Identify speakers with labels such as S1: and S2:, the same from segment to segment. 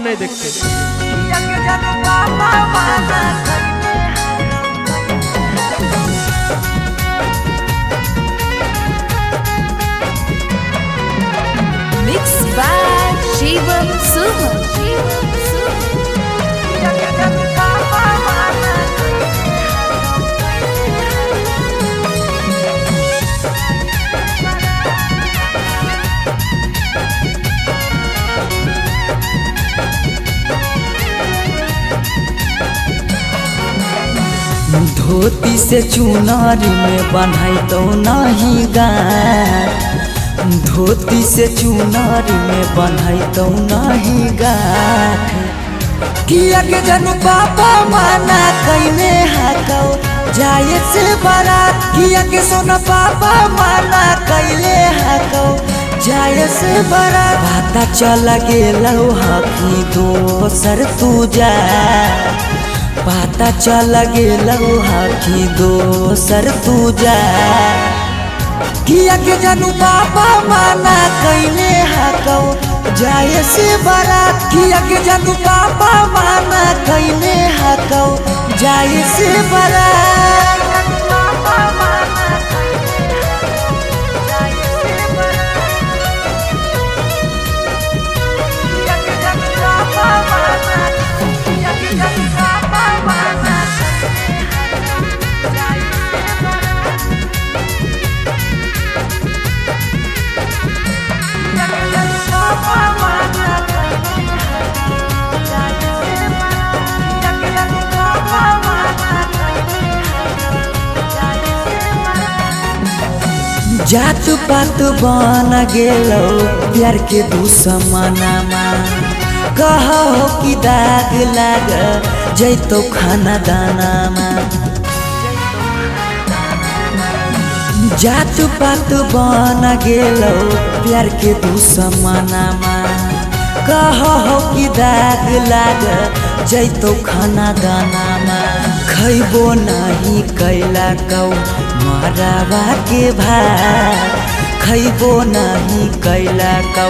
S1: नहीं देखते।
S2: Mix by Shivam Suman.
S3: धोती से चुनार में बन्हाई तो नहीं गाँठ, धोती से चुनार में बन्हाई तो नहीं गाँठ। किया के जनु पापा माना कैने हाकौ जाए से बारात, किया के सोना पापा माना कैले हाकौ जाए से बारात। पता चल गेलौ हकी दोसर तू जा, पता चल गेलौ हकी दोसर तू जा। किया के जानू पापा माना कैले हाकौ जाए से बारात, किया के जानू पापा माना कैले हाकौ जाए से बारात। जात पात बन गेलो प्यार के दुश्मनामा, कहो कि दाग लाग जैतो खाना दानामा। जात पात बन गेलो प्यार के दुश्मनामा, कहो कि दाग लाग जैतो खाना दानामा। खैबो नहीं कैला कौ मरावा के भात, खैबो नहीं कैला कौ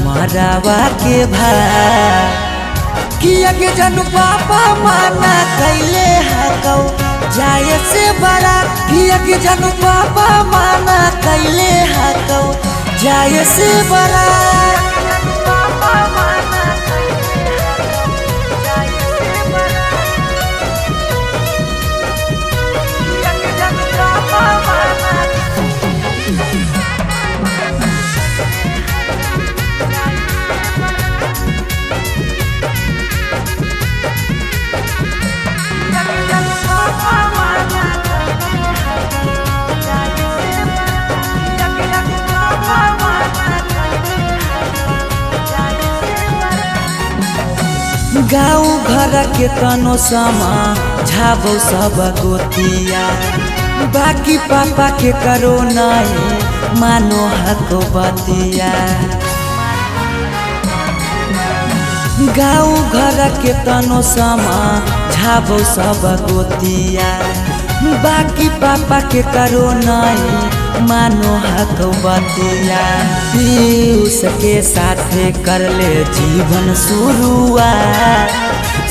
S3: मरावा के भात। किया के जानू पापा माना कैले हाकौ जाए से बारात, किया के जानू पापा माना कैले हाकौ जाए से बारात। गाँव घर के तनो समा झाबो सब गोतिया, बाकी पापा के करो नहीं मानो हको बतिया। गाँव घर के तनो समा झाबो सब गोतिया, बाकी पापा के करो नहीं मानो हको बतिया। पीयूष के साथे कर ले जीवन शुरुआत,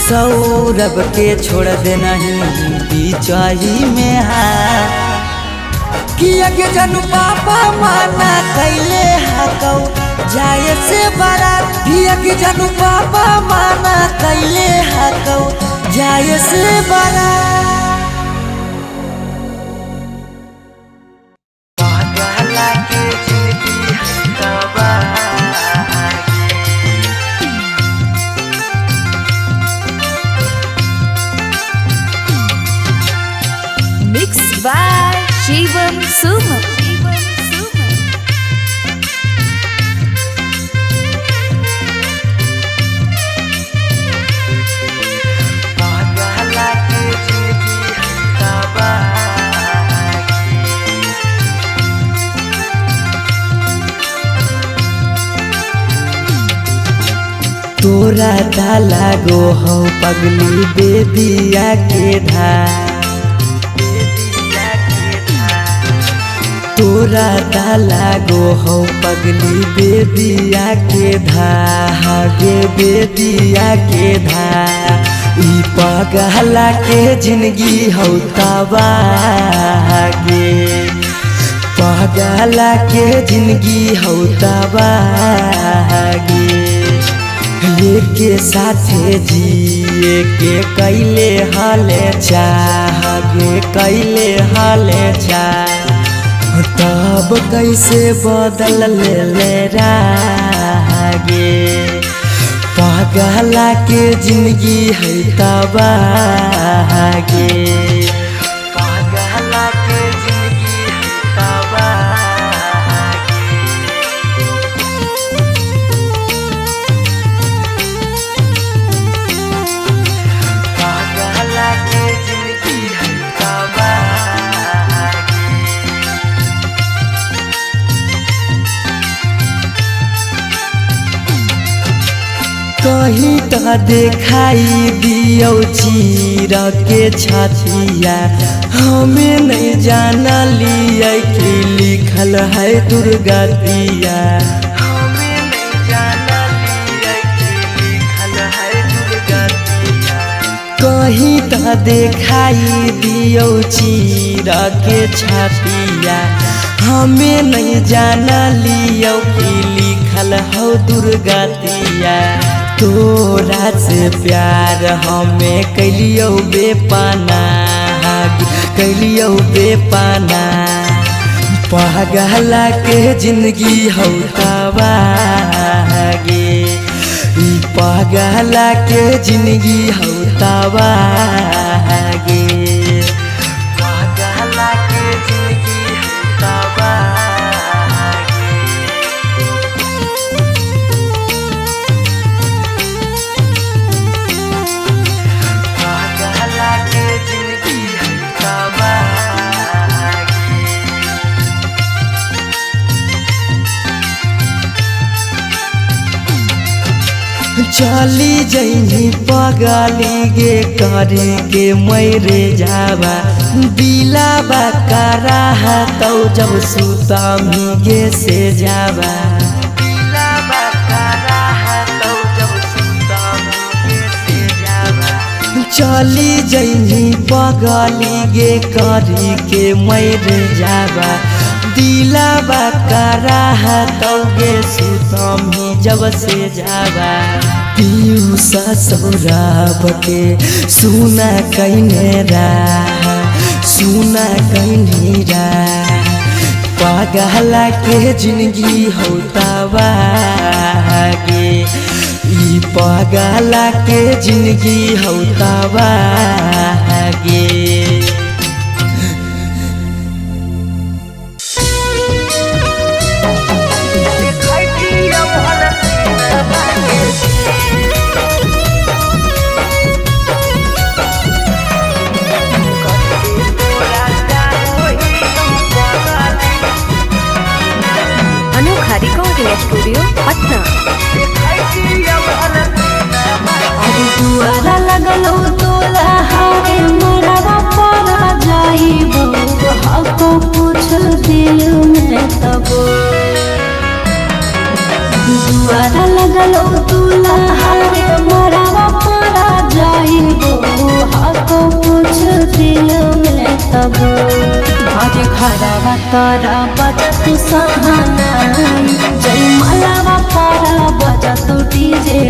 S3: सौरभ के छोड़ दे नहीं बीचही में हाथ। किया के जानू पापा माना कैले हाकौ जाए से बारात, किया के जानू पापा माना कैले हाकौ जाए से बारात।
S2: Mix by Shivam Suman.
S3: तोरा दाला गो हो पगली बेदिया के धार, तोरा ताला गो हौ पगली बेदिया के धागे बेदिया के धा। ई पगला के जिंदगी हौ तबागे, पगला के जिंदगी हौ तबागे। के साथे जिए के कैले हाले चाहगे कैले हाले चाह। तब कैसे बदल ले रागे, पगला के जिंदगी है तबागे, पगला के जिंदगी है तबागे। पगला के जिंदगी है तबागे। कहीं त देखाई दियौ चीर के छतिया, हमें नहीं जाना लिया कि लिखल है दुर्गतिया, हमें नहीं जाना लिया कि लिखल है दुर्गतिया। कहीं त देखाई दियौ चीर के छतिया, हमें नहीं जाना लियौ कि लिखल हौ दुर्गतिया। तोरा से प्यार हमें कैलियौ बेपना कैलियौ बेपना। पगला के जिंदगी हौ तबागे, ई पगला के जिंदगी हौ तबागे, पगला के जिंदगी हौ तबागे। पगला के जिंदगी है तबागे। चली जइनी पगली गे करे के मैरे जावा, दिलावा करा तौ जब सुतमी गे से जावा, दिलावा करा तौ जब सुतमी गे से जावा। चली जइनी पगली गे करे के मैरे जावा, दिलावा करा तौ गे सुतमी जब से जावा। पीयूषा सौरभ के सुना कैने रा, सुना कैने रा। पगला के जिंदगी हौ तबागे, ई पगला के जिंदगी हौ तबागे।
S2: अनोखा रिकॉर्डिंग स्टूडियो पटना।
S1: अरे दुआरा लगलो तोला हारे मरवा पर जाइबो, हको पूछ दिल में तबो। दुआरा लगलो तोला हारे मरवा पर जाइबो, हको पूछ दिल में तबो। अरे घरवा तोरा बजत सहानाई, जय मलावा पारा बजत डीजे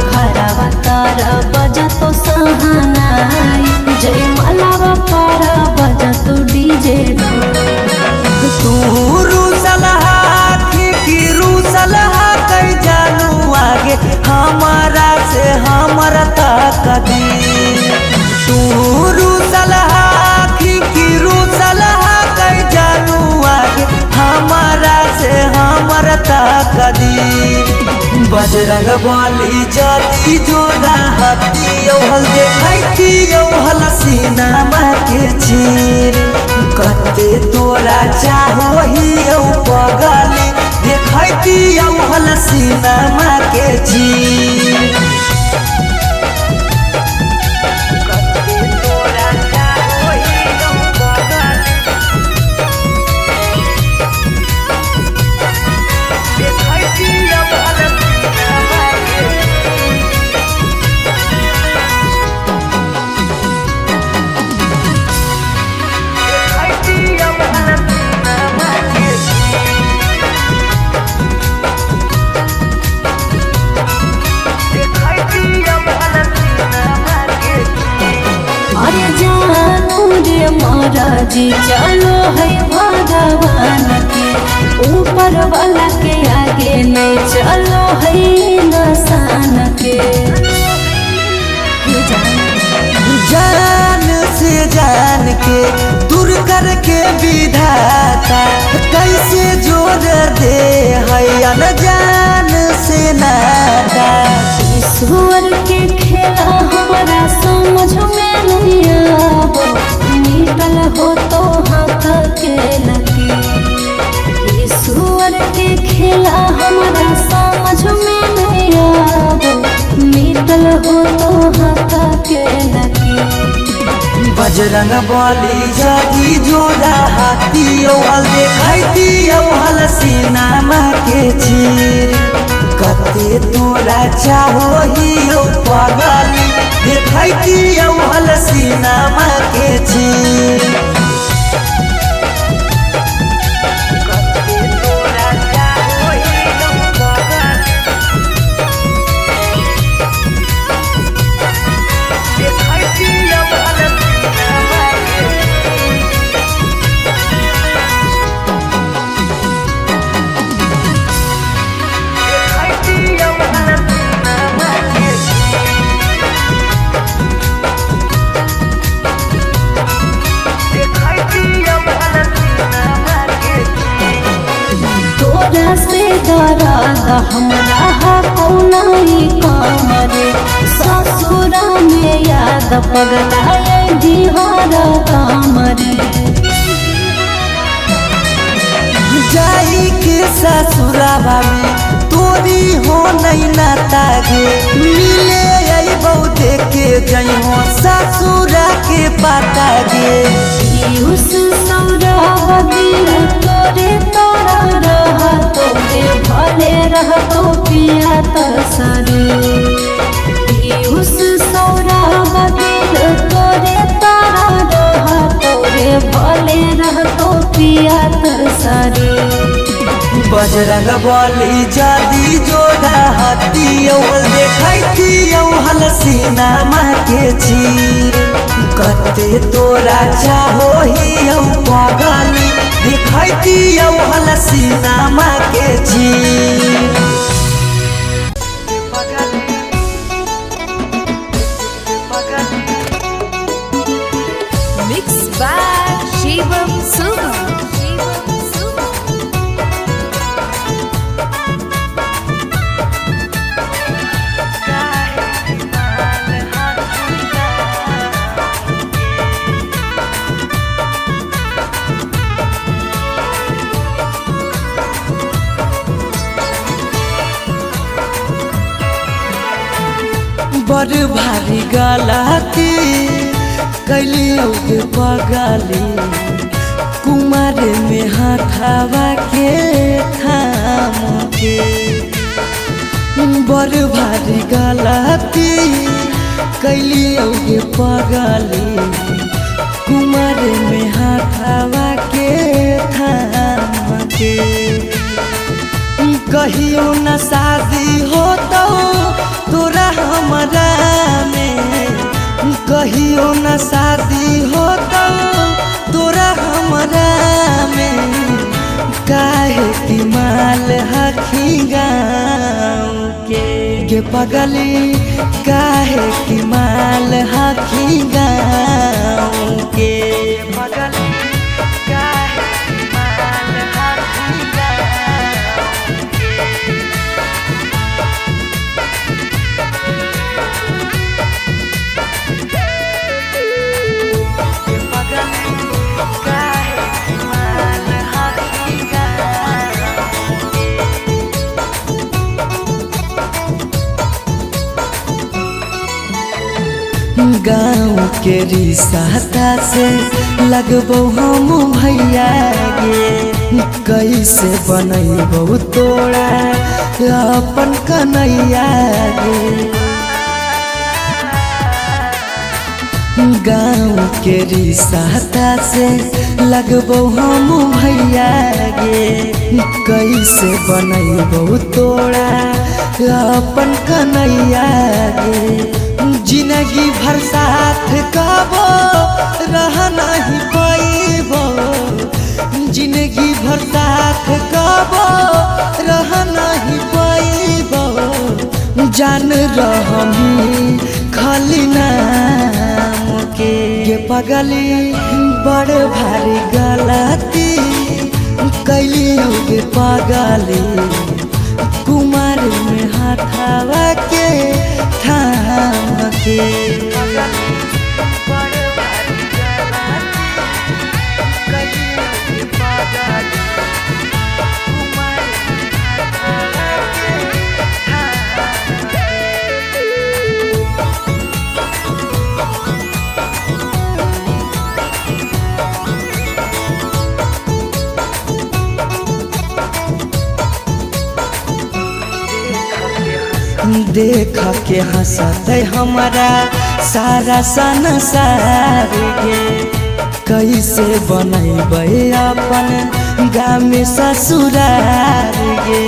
S1: घरवा तारा बजत सहानाई, जय मलावा पारा बजत डीजे।
S3: तू रूसलहा की रूसलहा कै जानू आगे हमारा से हमर तकदी। तू रूसलहा की रूसलहा कै जानू आगे हमारा से हमर तकदी। बजरंग बली जति जोड़ा हती औहल देखैती औहल सीनामा के चीर। कते तोरा चाहोही औ पगली देखैती औहल सीनामा के चीर। कते तोरा चाहोही औ पगली।
S1: मरजी चलो है भगवान के, ऊपर वाला के आगे नहीं चलो है इंसान के।
S3: जान से जान के दूर करके विधाता कैसे जोड़ दे है अनजान से नाता।
S1: ईश्वर के खेला हमारा समझ में नहीं आबो, मिटल हो तो हाथ के लकीर। ईश्वर के खेला हमारा समझ में नहीं आबो, मिटल हो तो हाथ के लकीर।
S3: बजरंग बली जागी जोड़ा हाथी हल देखती हल सीनामा के चीर। कते तोरा चाहो ही पगली देखती हल सीनामा के चीर।
S1: तोरा से दर्द हमरा कौना कमरे, ससुरा में याद पगलाए बिहार कमरे।
S3: जाई के ससुरावा में तोरी हो नहीं नाता गे, मिले आई बहुते के जई हो ससुरा के पाता गे।
S1: पीयूष सौरभ दिल तोरे तोरा रह तोरे भले रह तो पिया तरसरे। पीयूष सौरभ दिल तोरे तोरा रह तोरे भले रह तो पिया तरसरे।
S3: बजरंग बली जादी जोड़ा हाथी देखती हल सीनामा के चीर। कते तोरा चाहो ही पगली देखती हल सीनामा के चीर।
S2: Mix by Shivam Shubham.
S3: बड़ भारी गलती कैली पगली, कुमार में हाथावा के थाम के। बड़ भारी गलती कैली पगली, कुमार में हाथावा के थाम के। कहियो न शादी हो तो तोरा हमरा में, कहियो न शादी हो तो तोरा हमरा में। काहे कि माल हखी गाँव के पगली, काहे कि माल हखी गाँव के पगली, काहे कि माल हखी गाँव के। गाँव के रिसाता से लगबो हम भैया गे, कैसे बनैबो तोरा अपन कन्हैया गे। गाँव के रिसाता से लगबो हम भैया गे, कैसे बनैबो तोरा अपन कन्हैया गे। जिंदगी भर साथ कबो रह नहीं पैबो, जिंदगी भर साथ कबो रह नहीं पैबो। जान रहमी खाली नाम के पगली बड़ भारी गलती कैली गे पगली, कुमार में हाथावा के थाम के। देख के हंसते हमारा सारा संसार गे, कैसे बनैबै अपन गाम ससुरार गे।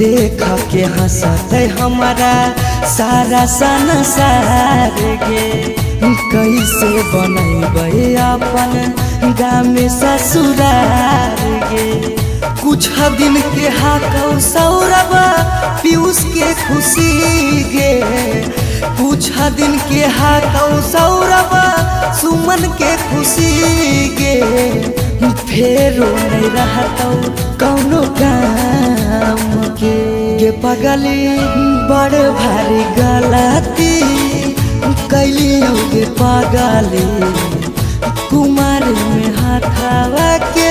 S3: देख के हंसते हमारा सारा संसार गे, कैसे बनैबै अपन गाम ससुरार गे। कुछ दिन के हाकौ सौरभ पीयूष के खुशी गे, कुछ दिन के हाकौ सौरभ सुमन के खुशी गे। फेरो नहीं रहतौ कौनो काम के पगली बड़ भारी गलती कैली गे पगली, कुमार में हाथावा के